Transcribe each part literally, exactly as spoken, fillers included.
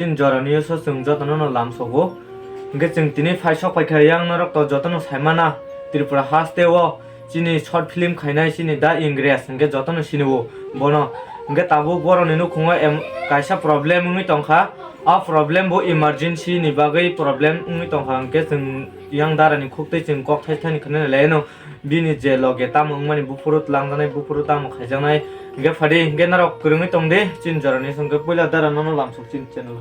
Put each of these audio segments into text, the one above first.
Chini jorani uso chwng jotono no lamsogo. Hwnkhe chwng tini phai sok paikha yang norok to jotono saimana Tripura haste o chini short film khainai chini Da Ingres hwnkhe jotono sinio bono. Hwnkhe tabuk boroni nukhungo em-, kaisa problem wngwi tongkha. A problem bo emergency ni bagwi problem wngwi tongkha, hwnkhe chwng yang darani khuktwi chwng kok thai thani khwnwi laino. Bini je loge tamo wngmani buphuru twlangjaknai, buphuru tamo khaijaknai. Hwnkhe phadi, hwnkhe norok kwrwngwi tongdi, chini jorani hwnkhe puila dara nono lamsok chini channel.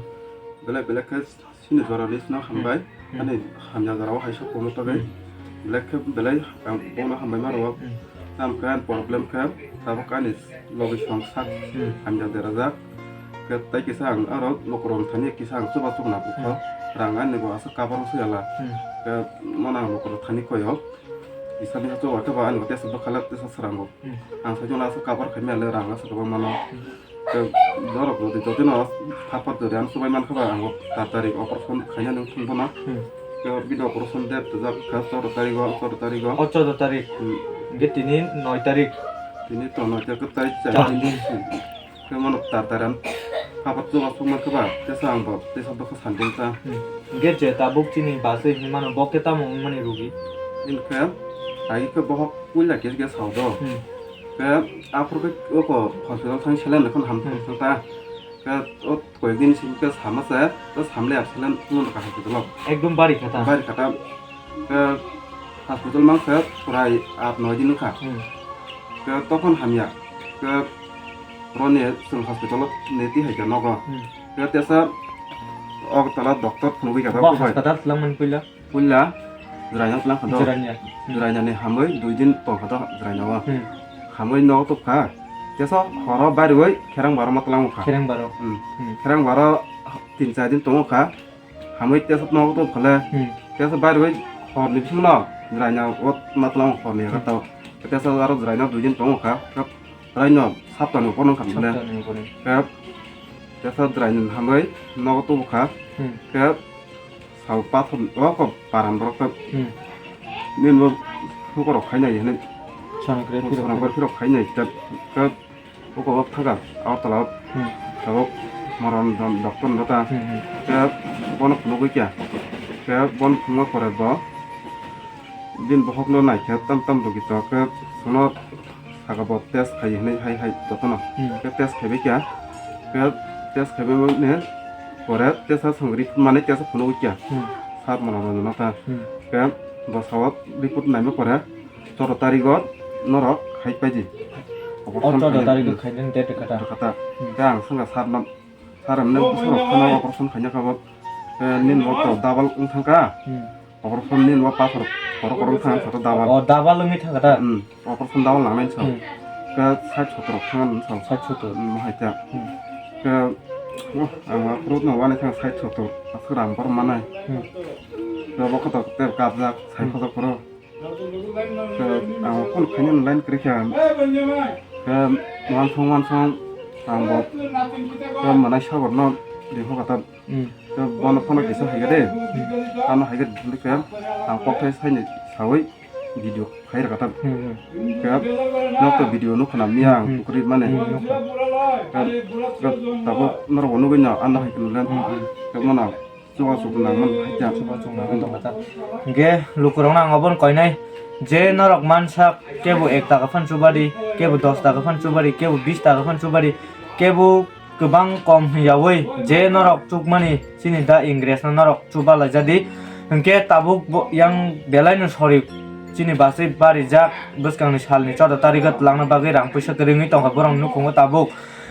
Belai belai khe chini jorani sino hambai. Hmm. Ani hamya jorao hai sok komo togwi. Hmm. Belai khe belai ang bono hambai maro. Hmm. Tamo khe ani problem khe tabuk ani logi song sak. Hmm. Hamya derajak. Khe tai kisa ang aro lukurok thani kisa ang chuba chukna bukha. Hmm. Rang ani bo aswk cover se yala. Hmm. Khe mano ang lukurok thani koyok. Isani hachuk o khe ba ani tesa bwkhalak tesa srango. Hmm. Ang sai jona aswk cover khai mele rang aswk kwbang mano. Hmm. Tei borok jodi jodi no hapar jodi ang subai mankha ba ang bo tar tarik operation khaina nung thung bono. Hmm. Tei bini operation date twijak kha choudo tarigo, choudo tarigo. O choudo tarik. Hmm. Hingke tini noi tarik. Tini to noi tarik tai char din. Char din. Hmm. Khe mano tar taran hapar chuba sukma khe ba tesa ang bo tesa bwkha sanding ta. Hmm. Hingke je tabuk chini bachwi hinwi mano bo khe tamo wngmani rogi? Hingke agi khe bohok puila kis khe sao do. Hmm. Khe aphuru khe oko hospital thang seleng nakhon ham Hmm. thang ta. Khe o koyek din simi khe sama se, to samle ar seleng tungma kha hospital o. Ekdom bari kha ta? Bari kha ta. Khe hospital mang khe prai at noi din kha. Hmm. Khe tokhon hamya. Khe roni chwng hospital o neti hai khe nogo. Hmm. Khe tesa Agartala doctor phunugwi kha ta. Bo hospital twlang mani puila? Puila Jwraino twlang kha do. Jwraino. Hmm. Jwrainani hamwi dui din tong kha do Jwraino o. Hmm. Hamwi nogo tub kha. Tesa horo bariwi kherang baro ma twlang kha. Kherang baro. Hmm. Hmm. Kherang baro tin char din tongo kha. Hamwi tesa nogo tub kha le. Hmm. Tesa bariwi horni bisingno Jwraino o ma twlang horni Hmm. kha to. Tesa aro Jwraino dui din tongo kha. Jwraino saptani upor nung kha le. Saptani upor. Khe tesa Jwraino hamwi nogo tub kha. Hmm. Khe Sal pathor o ko paran borok ta. Hmm. Nini bo hukorok khainai hinwi. Sana kre phirok Sana khainai. Kre phirok khainai ta, ta hukorok thaka Agartala o. Hmm. Tabuk moron dom doctor no ta. Hmm, hmm. Khe bono phunugwi kya. Khe bono phunukma pore bo bini bohokno naikhe tam tam rwgwi tongkhe sono Saka bo test khai hinwi hai hai jotono. Hmm. Khe test khaibai kha. Khe test khaibai ni pore tesa songri mani tesa phunugwi kha. Hmm. Sat mano mano ta. Hmm. Khe bwsao report naima pore choudo tarigo norok khai paidi. O choudo tarigo khai nini date kata. Kata. Hmm. Khe ang songkha sat no Sir, mane bwsarok phano operation khaina kha bo, eh, nini bo to double wng thang kha. Hmm. Operation nini bo pathor korok korok wng thang kha to double. O, double wngwi thang kha da? Hmm, operation double nangnai sa. Hmm. Khe sait sotor rok thang sa. Sait sotor. Hmm, hai ta. Hmm. Khe, oh, ang aphuru no wani thang sait sotor. Aswk rang bor manai. Hmm. Khe bo khe to ter kabjak, sai Hmm. khojak phuru. Khe ang phone khainani line kwrwi kha. Khe wansong wansong ang bo khe mwnai sagor no ringkha kha ta. Hmm. Khe bono phone kisa hai kha de. Hmm. Ano hai kha de khe ang kokthai saini sawi video khai rwkha ta. Hmm, hmm. Khe nok to video nukha na miya ang Hmm. kwrwi mani. Hmm, nukha. Khe, khe tabuk norok bo nugwi no ano hai khe nukha. Hmm, hmm. Khe mano Chubachu nangmani phaikha. Chubachu nangmani tongkha ta. Hingke lukurokno ang obono koinai, je norok mansak, kebo ek taka phan chubadi, kebo dos taka phan chubadi, kebo bis taka phan chubadi, kebo kwbang kom yaui, je norok chukmani chini da Ingresno norok chubalaijadi. Hingke tabuk bo yang belaino sori chini bachwi barijak bwskangni salni choudo tarigo twlangna bagwi rang puisa kwrwngwi tongkha borokni nukhungo tabuk.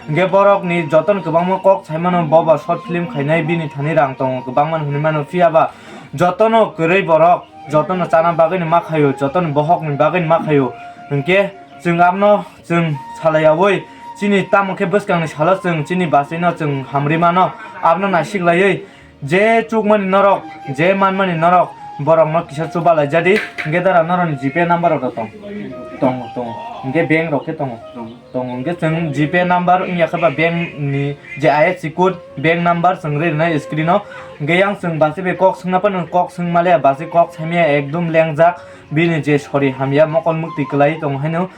Hingke borokni jotono kwbangma kok saimano, bo ba short film khainai, bini thani rang tongo kwbangma hinwi mano, phiya ba jotono kwrwi borok, jotono chana bagwino ma khaio, jotono bohokni bagwino ma khaio. Hingke chwng abono chwng salaiyaui chini tamo khe bwskangni salo chwng chini bachwino chwng hamri mano, abono naisik laiwi je chukmani norok, je manmani norok, borokno kisa chubalaijadi, hingke dara norokni G P number rok tong, tong, tong, hingke bank rok khe tongo. Tongo. Tongo hwnkhe chwng G Pay number wngya khe ba bank ni je I F S C code, bank number chwng rwi rwnai screen o. Hwnkhe yang chwng basi bai kok swngna phano kok swng maliya, basi kok saimaya ekdum lengjak, bini je sori hamya mokol mukti kwlai tongo haino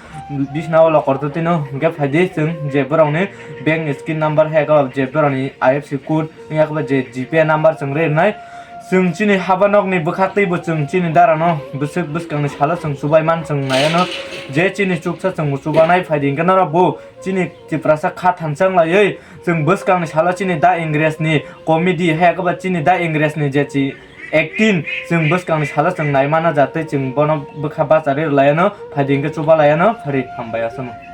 bisna o lokor twtwino. Hwnkhe phaidi chwng je borokni bank screen number hai khe ba je borokni I F S C code wngya khe ba je G Pay number chwng rwi rwnai. Chwng chini haba nokni bwkhaktwi bo chwng chini darano bwswk bwskangni salo chwng chubai man chwng naiano, je chini chuksa chwng chubanai phaidi hwnkhe norok bo chini Tiprasa kha thansa wng laiwi chwng bwskangni salo chini da Ingresni comedy hai khe ba chini da Ingresni je chi acting chwng bwskangni salo chwng naimano jatwi chwng bono bwkha bacharwi rwlaiano phaidi hwnkhe chubalaiano phari hambai aswkno.